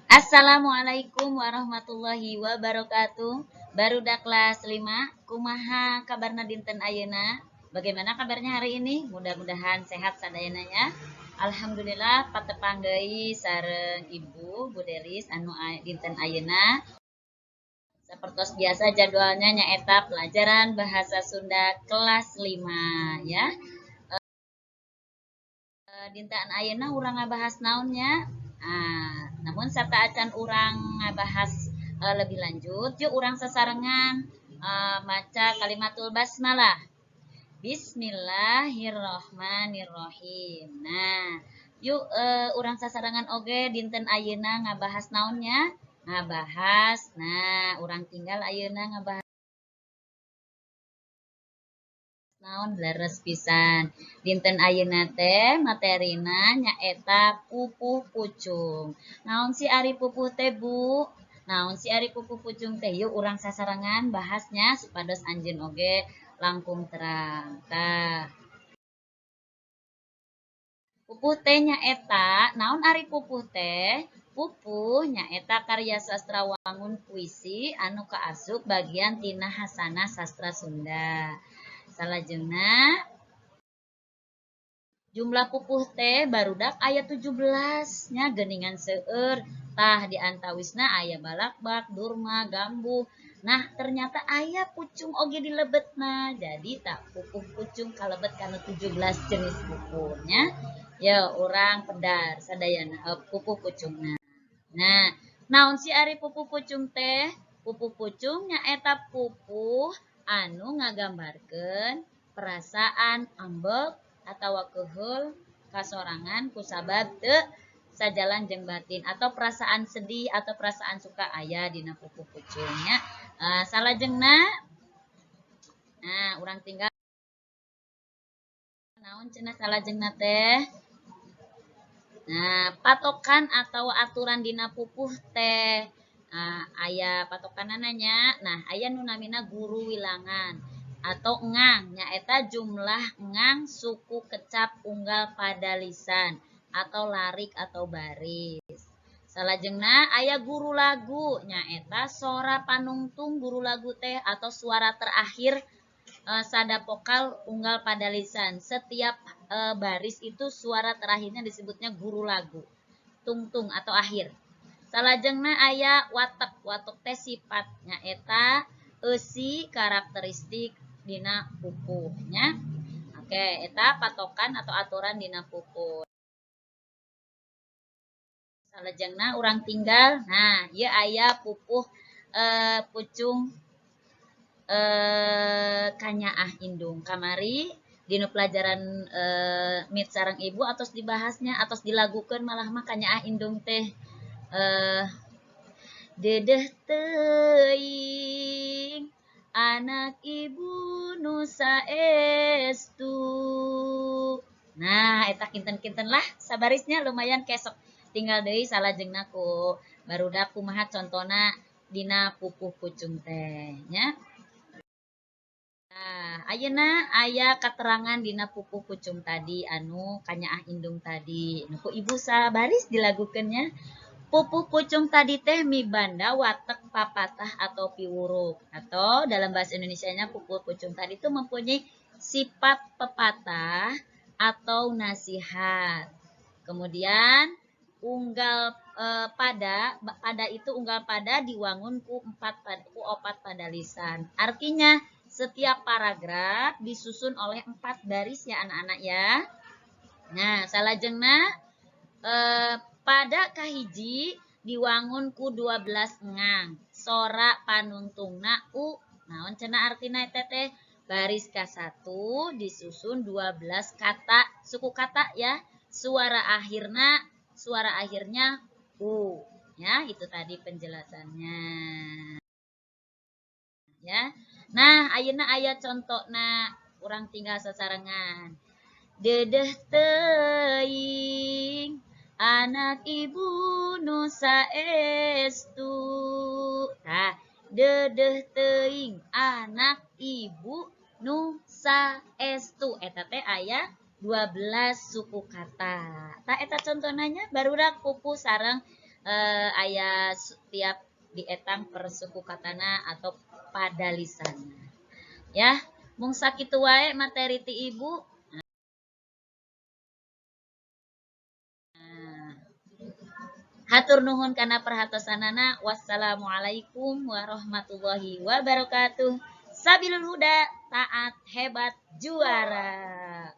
Assalamualaikum warahmatullahi wabarakatuh. Barudak kelas 5, kumaha kabarna dinten ayeuna? Bagaimana kabarnya hari ini? Mudah-mudahan sehat sadayana ya. Alhamdulillah, patepang deui sareng Ibu Bu Delis anu dinten ayeuna. Sapertos biasa jadwalnya, nyaeta pelajaran bahasa Sunda kelas 5 ya. Dinten ayeuna urang ngabahas naonnya? Ah, namun sateuacan urang ngabahas lebih lanjut, yuk urang sasarengan maca kalimatul basmalah. Bismillahirrohmanirrohim. Nah, yuk urang sasarengan oge dinten ayeuna ngabahas naonnya? Ngabahas. Nah, urang tinggal ayeuna ngabahas naon? Leres pisan. Dinten ayeuna teh materina nyaeta pupuh pucung. Naon si ari pupuh teh, Bu? Naon si ari pupuh pucung teh? Yuk urang sasarengan bahasnya supados anjeun oge langkung terang. Tah. Pupuh teh nyaeta naon ari pupuh teh? Pupuh nyaeta karya sastra wangun puisi anu kaasup bagian tina khazanah sastra Sunda. Salajengna, jumlah pupuh teh, barudak, aya 17 nya, geuningan seueur. Tah, di antawisna aya balakbak, durma, gambuh. Nah, ternyata aya pucung oge di lebetna. Jadi tah, pupuh pucung kalebet kana 17 jenis pupuhnya. Ya, urang pedar sadayana pupuh pucungna. Nah, naon si ari pupuh pucung teh? Pupuh pucung nyaeta pupuh anu ngagambarkeun perasaan ambek atau keheul kasorangan kusabab teu sajalan jeung batin atau perasaan sedih atau perasaan suka aya dina pupuh pucungnya. Salajengna, nah, urang tinggal naon cenah salajengna teh? Nah, patokan atau aturan dina pupuh teh. Nah, aya patokanana nya. Nah, aya nu namina guru wilangan atau engang, nyaeta jumlah engang suku kecap unggal pada lisan atau larik atau baris. Salajengna aya guru lagu, nyaeta sora panungtung guru lagu teh atau suara terakhir sada vokal unggal pada lisan. Setiap baris itu suara terakhirnya disebutnya guru lagu. Tungtung atau akhir. Salajengna aya watek, watek teh sifat, nyaeta eusi karakteristik dina pupuhnya. Oke, eta patokan atau aturan dina pupuh. Salajengna urang tinggal, nah, ieu aya pupuh pucung Kanyaah Indung. Kamari dina pelajaran mit sareng Ibu atos dibahasnya, atos dilagukeun malah mah Kanyaah Indung teh, deudeuh teuing anak ibu nu saestu. Nah, eta kinten-kinten lah sabarisnya, lumayan kesok. Tinggal deui salajengna ku barudak kumaha contona dina pupuh pucung teh nya. Nah, ayeuna aya katerangan dina pupuh pucung tadi anu Kanyaah Indung tadi. Nu ku Ibu sabaris dilagukeun nya. Pupuh pucung tadi teh mibanda watek papatah atau piwuruk, atau dalam bahasa Indonesianya pupuh pucung tadi itu mempunyai sifat pepatah atau nasihat. Kemudian unggal pada pada itu unggal pada diwangun ku empat pada, ku opat pada lisan. Artinya setiap paragraf disusun oleh empat baris ya, anak-anak ya. Nah, salajengna pada kahiji diwangun ku 12 engang. Sora panuntungna u. Naon cenah artina eta teh? Baris ka-1 disusun 12 kata, suku kata ya. Suara akhirnya u. Ya, itu tadi penjelasannya. Ya. Nah, ayeuna aya contona, urang tinggal sasarengan. Deudeuh teuing anak ibu nu saestu. Tah, deudeuh teuing anak ibu nu saestu. Eta teh aya 12 12 suku kata. Tah, eta contohna nya, barudak, pupuh sareng aya tiap dietang per suku katana atau padalisana. Ya, mung sakitu wae materi ti Ibu. Nah, hatur nuhun kana perhatosanana. Wassalamualaikum warahmatullahi wabarakatuh. Sabilul Huda, taat, hebat, juara.